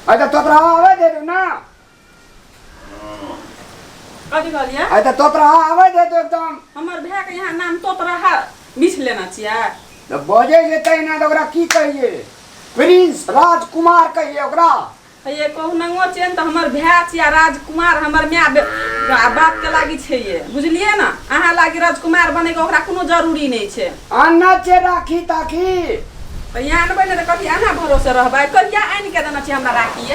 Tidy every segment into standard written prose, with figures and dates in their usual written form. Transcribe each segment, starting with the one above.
आइ तऽ तोतरा आबै दे दू ना। कथी कहलियै? आइ तऽ तोतरा आबै दे दू एकदम। हमर भाय के यहाँ नाम तोतराहा बिछ लेना छियै। तऽ बजै जे तहिना, तऽ ओकरा की कहियै? प्रिंस राजकुमार कहियै ओकरा। हे, कहुनंगो छियै ने तऽ हमर भाय छियै राजकुमार, हमर माय आ बापके लागी छै ये, बुझलियै ने? अहाँ लागी राजकुमार बनैके ओकरा कोनो जरूरी नहि छै। आना छै राखी ताखी? तऽ यहाँ अनबै ने तऽ कथी अहाँ भरोसे रहबै? कहिया आनि के देने छी हमरा राखी?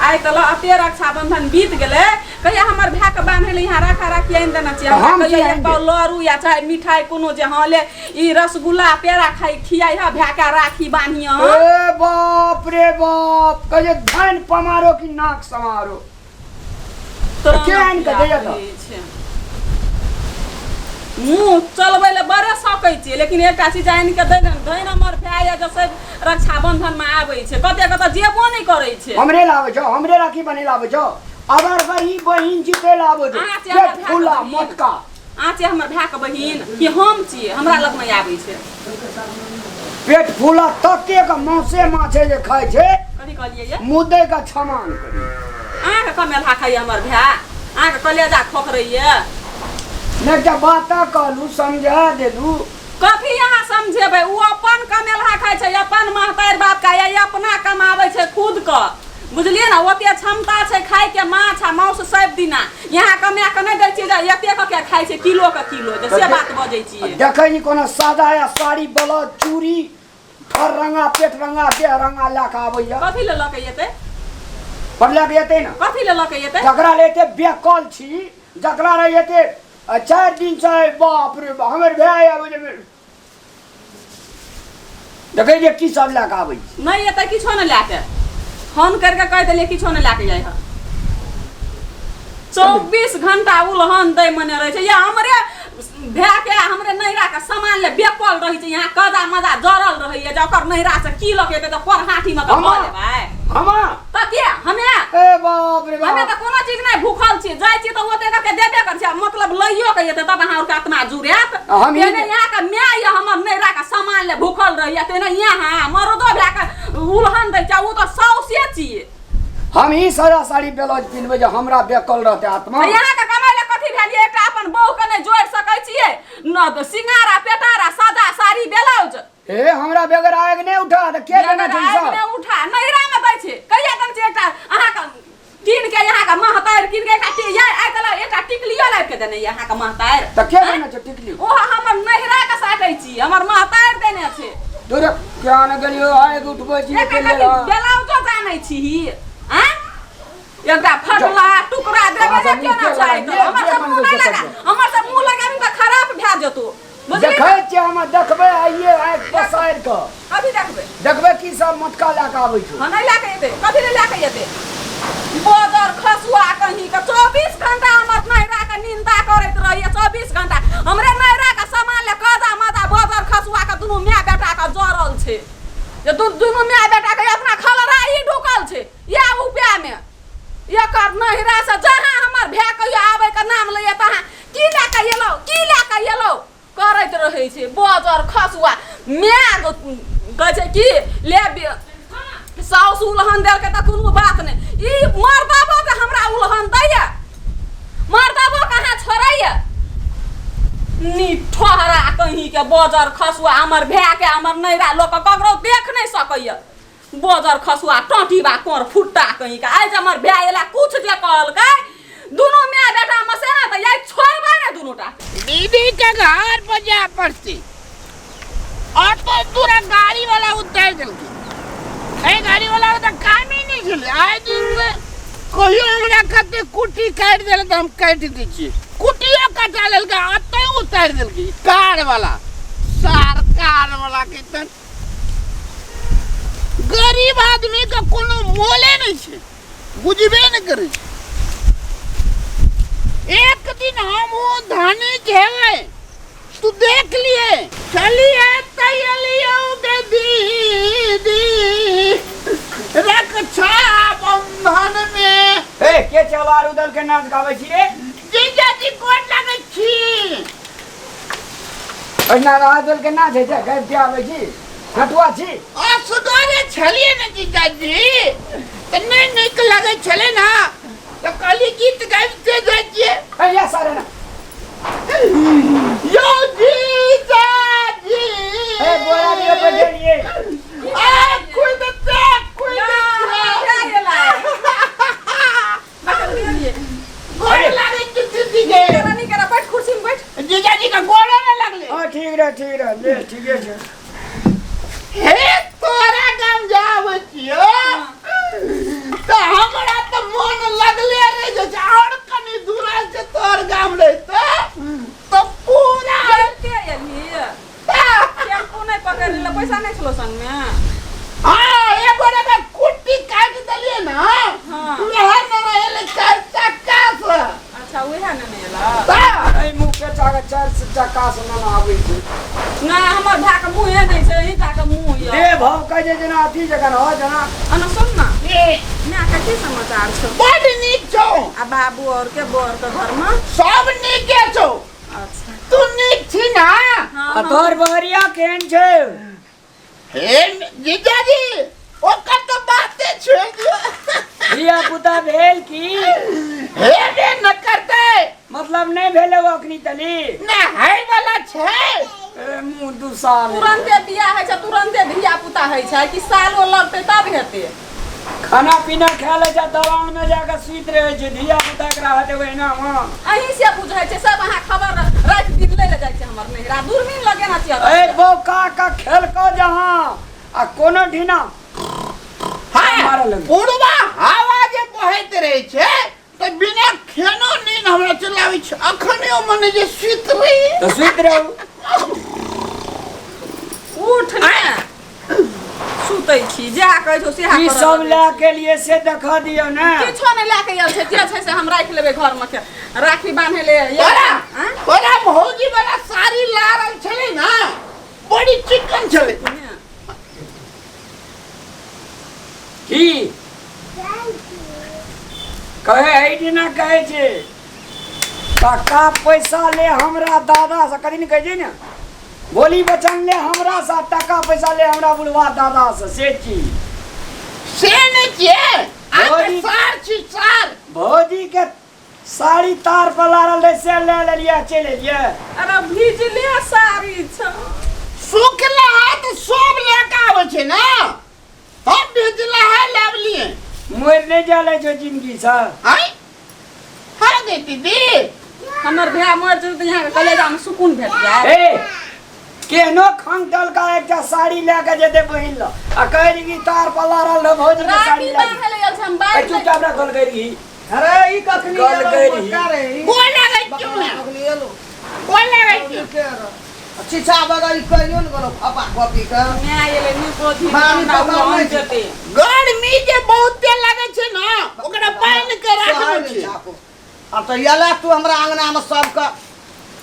आइ तऽ ल एते रक्षाबंधन बीत गेलै, कहिया हमर भायके बान्है लए यहाँ राखा राखी आनि देने छी हमरा? हम कहिया की एक पाव लड़ू या चाहे मिठाई कोनो जे हँ ले ई रसगुल्ला पेड़ा खाई खियाई है भायके राखी बान्हिए। ए बाप रे बाप, कहिए धन पमारो कि नाक समारो। तऽ के आनि कऽ दैया तऽ? छै। मुँह चलबै लए बड़े सकै छियै, लेकिन एकटा चीज आनि कऽ दै ने धनि हमर भाय यऽ, जैसे रक्षाबंधनमे आबै छै, कते कतऽ जेबो नहि करै छै। हमरे लाबै छौ? हमरे राखी बने लाबै छौ? अगर गरीब बहिन छी ते लाबै छौ। अहाँ छियै हमर पेट भायके फूला बहिन। मोटका। अहाँ छियै हमर भायके बहिन कि हम छियै? हमरा लग नहि आबै छै। पेट फूला ततेक मांसे माछे जे खाइ छै। कथी कहलियै ये? मुद्दे का छमान करी। अहाँके कमेलहा खाइए हमर भाय? अहाँके कलेजा खोखरैए? नहि, एकटा बात कहलू, समझा देलू। कथी अहाँ समझेबै? ओ अपन कमेलहा खाइ छै, अपन महतारि बाप का या अपना कमाबै छै खुद के, बुझलियै ने? ओते क्षमता छै खाइके माछ आ मांस सब दिना। यहाँ कमा के नहि दै छियै जे एते के खाइ छै किलो के किलो, जे से बात बजै छियै। देखै छी कोनो सादा या साड़ी, ब्लाउज, चूड़ी, फर रंगा, पेट रंगा, देह रंगा लए कऽ आबैया। कथी लए लऽ के एतै? पर लए कऽ एतै ने। कथी लए लऽ के एतै? जकरा ले एते बेकल छी, जकरा ले एते 4 दिन से, बाप रे बाप, हमर भाय आबै जे देखै जे की सब लए कऽ आबै छै। नहि एतै किछो नहि लए के। फोन करके कहि देलियै, किछो नहि लए के जाइ हँ। 24 घंटा उलहन दै मने रहै छै या हमरे भाय के, हमरे नैहरा के सामान ले बेकल रहै छै। यहाँ कजा मजा जरल रहैया जे ओकर नैहरा से की लऽ के एतै तऽ पर हाथी मे कऽ लेबै। हम तऽ के हमे? ए बाप रे हमे बाप। तऽ कोनो चीज नहि भूखल छी। जाइ छी तऽ ओते के देबे करै छी। मतलब लइयो के एतै तब अहाँ आरके आत्मा जुड़ायत। हम तेने यहाँ के माय या हमर नैहरा के सामान ले भूखल रहैया, तेने यहाँ मरदो भए के उलहन दै छै। ओ तऽ सौसे छियै। हम ही सारा साड़ी ब्लाउज पिन्हबै जे हमरा बेकल रहतै आत्मा। यहाँ के कमाइ ले कथी भेलियै? एकटा अपन बहू के नहि जोड़ि सकै छियै न तऽ सिंगारा पेटारा सादा साड़ी ब्लाउज। ए, हमरा बगैर आग नहि उठा तऽ के देने छै ई आगि सब? नहि उठा, नैहरा मे दै छै। कहिया देने छै एकटा अहाँके कीन के? यहाँ के महतारि कीन के एकटा या आइ काल्हि एकटा टिकलियो लाबि के देने यऽ अहाँके महतारि। तऽ के देने छै टिकली? ओ हमर नैहरा के साटै छी, हमर महतारि देने छै। तोरे क्या ने गेलियो आगि उठबै छी। एकटा कथी ब्लाउजो जानै छी आँय? एकटा फटला टुकड़ा देबै ने केना छै? हमर सब मुँह नहि लगा, हमर सब मुँह लगाबी तऽ खराब भए जेतौ, बुझली? देखै छियै हम, देखबै आइए आँखि पसारि कऽ। कथी देखबै? देखबै की सब मोटका लए कऽ आबै छौ। हँ, नहि लए कऽ एतै। कथी नहि लए कऽ एतै? बजर खसुआ कहीं के, 24 घंटा हमर नैहरा के निंदा करैत रहैया। 24 घंटा हमरे नैहरा के सामान ले कदा मदा बजर खसुआ के दुनू माय बेटा के जरल छै, जे दुनू माय बेटा के अपना खलराई ढुकल छै या उपाय में। एकर नैहरा से जहाँ हमर भाय कहियो आबै के नाम लैया तहाँ की लए कऽ एलौ, की लए कऽ एलौ करैत रहै छै। बजर खसुआ माय कहै छै कि ले साउस उलहन देलकै तऽ कोनो बात नहि, ई मर्दबो जे हमरा उलहन दैया, मर्दबो कहाँ छोड़ैया। नी ठोहरा कहीं के बजर खसुआ, हमर भाय के हमर नैहरा लोक ककरो देख नहि सकैया। बजर खसुआ टटीबा कोर फुट्टा कहीं का। आइ जे हमर भाय एला, कुछ जे कहलकै दुनू माय बेटा मे से ने तऽ याइ छोड़बै ने दुनू टा। दीदी के घर पर जाय पड़ती। ऑटो पूरा गाड़ी वाला उतार देलकै। एहि गाड़ी वाला के तऽ कामे नहि छलै। आइ दिन से कहियो हमरा कते कुट्टी काटि देलकै तऽ हम काटि दै छियै। कुट्टियो कटा लेलकै, ओतहि उतारि देलकै कार वाला। सार कार वाला के तऽ गरीब आदमी के कोनो मोले नहि छै, बुझबे नहि करै छै। एक दिन हम ओ धनिक हेबै, तू देख लिए। चलिए तैयलियो गे दीदी रक्षा बंधन में। ए, के चला रुदल के नाच गाबै छी रे? जीजा जी, गोर लगै छी। ओहिना रुदल के नाच होइ छै? गाबि के आबै छी, नटुआ छी? असगरे छलियै ने जीजाजी, तऽ नहि रहे ठीक रहे ले ठीके छै। हे तोरा गाम जाबै छियौ तऽ हमरा तऽ मोन लगले रहि जाइ छै। आओर कनि दूरा से तोहर गाम रहितै तऽ पूरा चलिते एलही, टेम्पू नहि पकड़ि लेलक? पैसा नहि छलो संगमे? हाँ, एगो रे कुट्टी काटि देलियै ने। हाँ। वएह ने एलै चारि चक्का से। अच्छा, उएह ने नहि एलक। तऽ एहि मुँह के चाके चारि चक्का से ना आबै छै। नहि, हमर भायके मुँहे नहि छै, एहि टाके मुँह यऽ। देह भाव कहै छै जेना अथी जकाँ हो जेना। अना सुन ने। ए, मायके की समाचार छौ? बड नीक छौ। आ बाबू और के बर के घरमे? सब नीके छौ। अच्छा, तू नीक छी ना? हाँ। आ तोहर बहरिया केहन छै? हे जीजाजी, ओकर तऽ बाते छोड़ि दियौ। धिया पुता भेल की? हे बे न करतै। मतलब नहि भेलै ओ अखनी तली? ने है वाला छै। ए, मुँह दुसाल। तुरन्ते बियाह होइ छै, तुरन्ते धिया पुता होइ छै कि सालो लगतै तब हेतै? खाना पीना खा लै छै, दलान में जाके सुति रहै छै, धिया पुता एकरा हेतै ओहिना मे। अहीं से बुझै छै सब। अहाँ खबर राति दिन लै लए जाइ छै हमर नैहरा, दूरबीन लगेने छियै। ए बौका का खेलको जहाँ आ कोनो ढीना हाँ मारऽ लगै। पूर्वा हवा जे बहैत रहै छै तऽ बिना खेनो नींद हमरा चलाबै छै। अखने मने जे सुति रही। तऽ सुति रहू। उठ ने, सुतै छी, जएह कहै छौ सएह की करऽ सब लगै लए छी। के लिए से देखा दियौ ने। किछो नहि लए के आयल छै, जे छै से हम राखि लेबै घरमे के राखी बान्धै ले। तोरा तोरा भौजी वाला साड़ी ला रहल छलै ने, बड़ी चिकन छलै। की कहे एहिठिना कहै छै टका पैसा ले हमरा दादा से, कथी ने कहै छै ने, बोली बचन ले हमरा से, टका पैसा ले हमरा बुढ़वा दादा से, से चीज से नहि छियै अहाँके। भौजी- सार छी सार। भौजी के साड़ी तार पर लारल रहे से ले लेलियै, चलि एलियै। अरे भीजले साड़ी छौ। सुखला है तऽ सब लए कऽ आबै छै ने, हम भेजला है लावलिए। मरि नहि जाय छौ जिंदगी से। आय हर गई दीदी। हमर भाय मरि जेतै तऽ यहाँके कलेजामे सुकून भेट जायत। ए केहनो खंग टलका एकटा साड़ी लए के जेतै बहिन ल आ कहै छै कि तार पर लारल रहे भौजी के साड़ी राखी लए बान्धै लए गेल छै हम के। बान्हि चुपचाप रखल गई रही। अरे ई कखनी गल एलो? गई रही। मोटका रे ई। गोर लागै छियौ ने। कखनी एलो? गोर लागै छियौ। चीचा बगल कहियो ने गेलो फपा खपी के। माय एलै नीको धी। मामी हमरा पकड़ हम नहि छै। जेतै। गर्मी जे बहुते लागै छै ने, ओकरा बान्हि के राखने छै। अब तऽ एला तू हमरा अंगना में सबके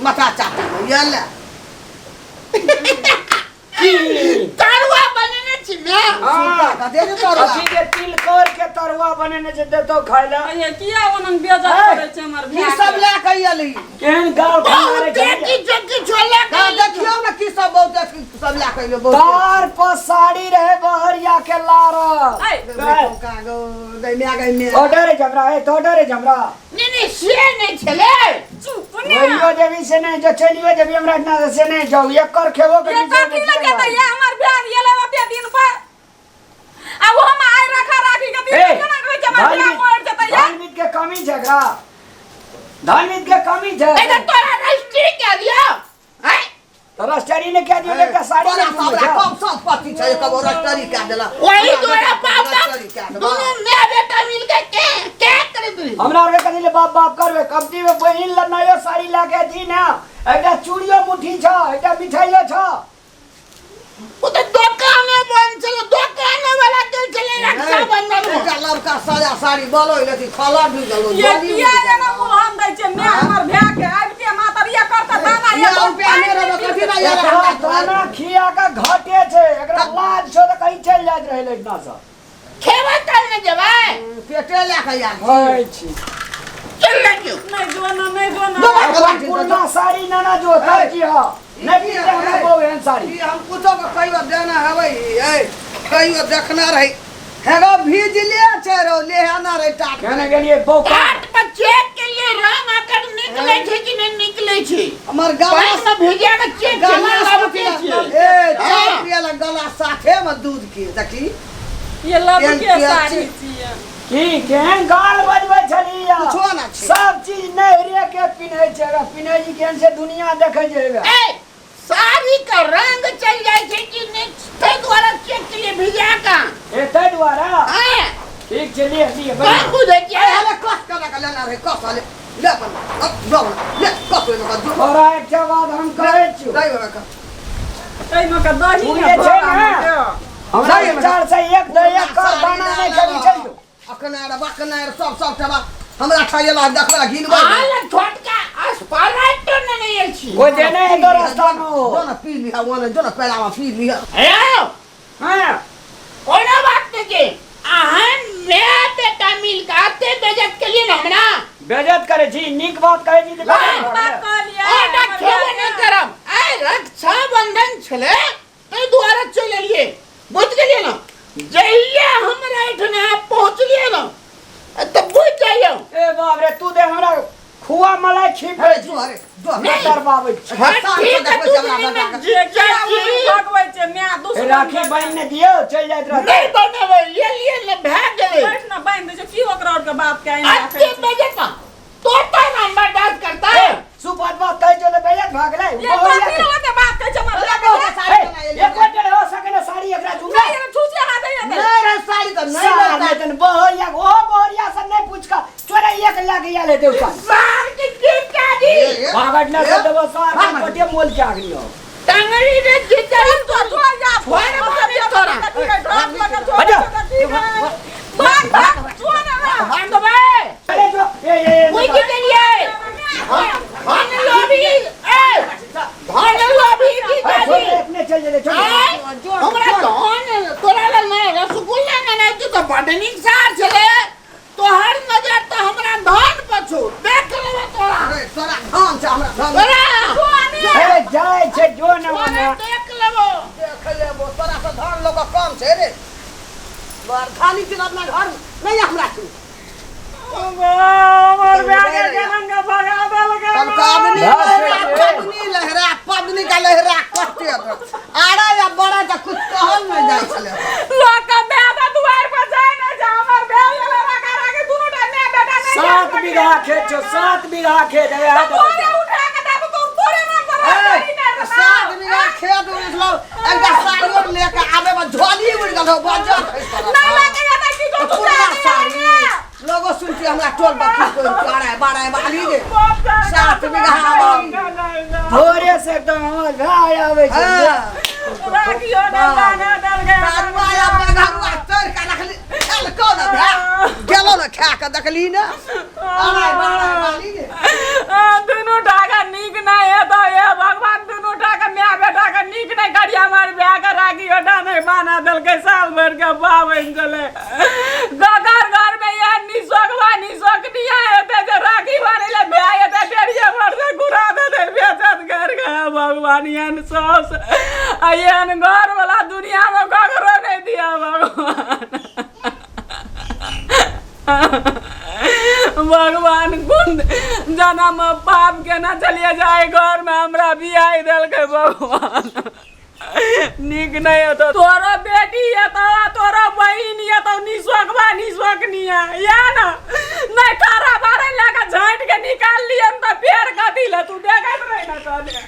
माथा चाटे एला। की तरुआ बनेने छी मैं। हाँ। सुनता दे दे तरुआ। अथी के तिलकोर के तरुआ बनेने छै, देतौ खाय लए। अये किया ओनन बेइज्जत ए, करै छै हमर की भाय सब के? लए के एली? केहन गाल खंगारै बहुते छै। किछो किछो लए के हाँ, एलै। देखियौ ने की सब बहुत सब लए के एलियै बहुत। तार पर साड़ी रहे बहरिया के लारल। ऐ, गई। तो डरे झमरा, ए तो डरे झमरा। नहीं नहीं, से नहीं छलै। चुप ने। मरियो जेबी से नहीं जो, चलियो जेबी हमरा इतना से नहीं जाऊ, एकर खेबो के। ये कथी लए जेतै? ये हमर भाय एलै ओते दिन पर आ ओ हम आइ रखा राखी के दिन ए, केना कहै छै हमर भाय मरि जेतै ये? धान के कमी छै एकरा, धान के कमी छै। ए तऽ तोरा रजिस्ट्री कए दियौ आँय? तो रजिस्ट्री ने क्या दियो? एकटा साड़ी तोरा ने सबरा कम संपत्ति छै, एक रजिस्ट्री कए देलक। वही तोरा बाप रजिस्ट्री कए देलक। दुनू माय बेटा मिलके के के करैत रही। हमरा आरके कथी ले बाप बाप करबे? कमती में बहिन ल नयो साड़ी ला के दी ना, एकटा चूड़ियो मुट्ठी छ, एकटा मिठाइयो छ। ओ तऽ दोकाने बंद छलै, दोकाने वाला गेल छलै रक्षाबंधन मे। एकटा लड़का साया साड़ी बोलो लेती खला ढुक गेलो। ये किया एना मुँह दै छै माय हमर भाय के? आबिते मातर ये करता दाना ये ये रुपया नहि रहबो कथी ना ये। एकरा दाना खिया के घटे छै, एकरा लाज छो तऽ कहीं चलि जाइत रहै लड़का सब। खेबै तब ने जेबै। पेटे लए के आयल छी। होइ छी। चल लगियो। नहि जो ना, नहि जो ना। अपन पुरना साड़ी नाना जो तरजी ह नहि पीते हमरा बहु एहन साड़ी। ई हम कुछो के कहियो देना हेबै, ए कहियो देखना रही हेगो भीजले छै रो लेहाना रे टाट। केने गेलियै बौका? टाट पर चेक के लिए रंग आकर निकले छै कि नहि निकले छै। हमर गला पानि मे भेजा के चेक गला केने लाबते छियै। ए चाय हाँ। पियला गला साथे में दूध के देखी। ये लब केहन के के साड़ी छी? छियै। की केहन गाल बजबै छलियै? कुछो ना छै। सब चीज नहिरे के पिन्है छै, अगर पिन्है छी केहन से दुनिया देखै छै हेबे। ए सार साड़ी के रंग चल जाइ छै कि नहि ताहि दुआरे चेक के लिए भिजा के। ए ताहि दुआरे। हाँ। ठीक छै, लिए लिए। कहाँ बुझै छियै? ए हले कस के लगा लेना रहे, कस हले ले अपन अब दो ले कस ले लगा जो। तोरा एकटा बात हम कहै छियौ। दाई बाबा का एहिमे के दही ओ ने जे छै झोरा ने, मे के। हमरा विचार से एक दे एक कर दाना नहि खेबी, चल जो। अखन आर बकन आर सब सब टबा हमरा खाइला देखला घिनबै। आल छोटका अस्पराइट तो नहीं आयल छी। कोई देने है तो रास्ता में हो। जो ना पी लिहा, वो ना जो ना पहला पी लिहा। हे हाँ। कोनो बात नहीं के अहाँ मैं बेटा मिल के आते बेजत के लिए हमरा बेजत करे छी, नीक बात कहै छी तऽ हाँ। बात कहलियै। ओटा हमर खेबे भाय नहीं करब। आइ रक्षाबंधन छलै ताहि दुआरे चलि एलियै, बुझि गेलियै ने? जहिया हमरा एहिठिना पहुँचलियै ने तऽ बुझि जाइयौ। ए बाप रे, तू दे हमरा खुआ मलाई खीप अरे जो, अरे जो। नहीं। तरबाबै छी। हाँ, ठीक है, तू दिन में जे जीजा जी भगबै छै माय दुश्मन। राखी बान्हि ने दियौ, चलि जाइत रहतै। नहि बनेबै, एलियै ने भए गेलै। बैठ ने, बान्हि दै छै की ओकरा और के बाप के आइन राखै अते छै। बेजत तोता नाम बर्दाश्त करता है। सुपात बात कहै छौ तऽ बेजत भऽ गेलै। ये कथी रे ओते बात कहै छै हमर अरे भाय बहुत के? साड़ी बना एलियै। एको डेढ़ हो सके ने साड़ी एकरा जुमे। नहि, एहिमे छुछे हाथ दैये तै। नहीं रे साड़ी तो नहीं सार लेता। नहि तन बहरिया, ओहो बहरिया सब नहि पूछ कऽ तोरा एक लाख आयल हेतै उतार। सार के जीजा जी। ए, ए, भागट न ए, कर देबो सार, भाग मत। कोटे मोल के आगनी हो। टंगड़ी रे जीजा जी। चल तो चल जा। छोड़ भाभी तोरा। हट जा। भाग भाग जो ना। भागबै। अरे जो ए ए ए बुझि गेलियै? धन लोभी, ए धन लोभी जीजा छोड़ जी। दे, अपने चल जेतै, छोड़ दे। आँय? हमरा धन तोरा लग नहि रसगुल्ला नेने तू तऽ बड्ड नीक सार छलै। तोहर नजर तऽ हमरा धन पर छौ, देख लेबै तोरा। अरे तोरा धान छै, हमरा धान। तोरा ए जाइ छै जो न तोरा ओना। देख लेबो। देख लेबो तोरा से धान लोग कम छै रे। बड़ धानी छै अपना घर में, नहीं हमरा छै। हमर भाय के केहन के भगा देलकै। सबका आदमी बस, लहरा ए। पदनी, लहरा पदनी का लहरा कते आरा या बड़ा तऽ कुछ कहल नहीं जाइ छलै। लोक के माय तऽ दुआरि पर जाइ नहि छै, हमर भाय एलै रखा राखी दुनू टा माय बेटा नहि 7 बीघा खेत छौ, 7 बीघा खेत है। तऽ तोरे उठा के देबो, तू तोरे नाम पर राखी नहि रे। 7 बीघा खेत उठलो, एकटा साड़ियो लेके आबे में झोली उड़ गेल हो बजर। नहि लगे जेतै की जो तू पुरना जानी साड़ी नहि। लोगो सुनती हमरा टोल पर की कोई बाड़ा बाड़ा बाली रे 7 बीघा बाली। भोरे से एकदम हमर भाय आबै छै। हाँ। राखियो ने बान्ह देलकै। तारुआ या बघरुआ तोड़ के रखली एल को ना भए गेलो ना, खा के देखली ना आड़ाय बाड़ाय बाली रे। दुनू टाका नीक नहि हेतौ हे भगवान, दुनू टाका माय बेटा के नीक नहि करिया। हमर भाय के राखी ओटा नहि बान्ह देलकै। साल भरि के पाबनि छलै। गगर घर मे एहन निसोकवा निसोकनिया हेतै जे राखी बान्है लए भाय हेतै डेढ़िए भर से घुरा देतै बेचत घर के। भगवान, एहन साउस आ एहन घर वाला दुनिया मे ककरो नहि दिया भगवान। भगवान, कोन जनम पाप केना चलिए जाए घर में हमरा बियाह देलकै भगवान। नीक नहि हेतौ। तोरो बेटी हेतौ आ तोरो बहिन हेतौ निसोकबा निसोकनिया या ने नहि खारा बारे लए कऽ झाँटि के निकाल लियन तऽ फेर कथी लए तू देखैत रही ने तने।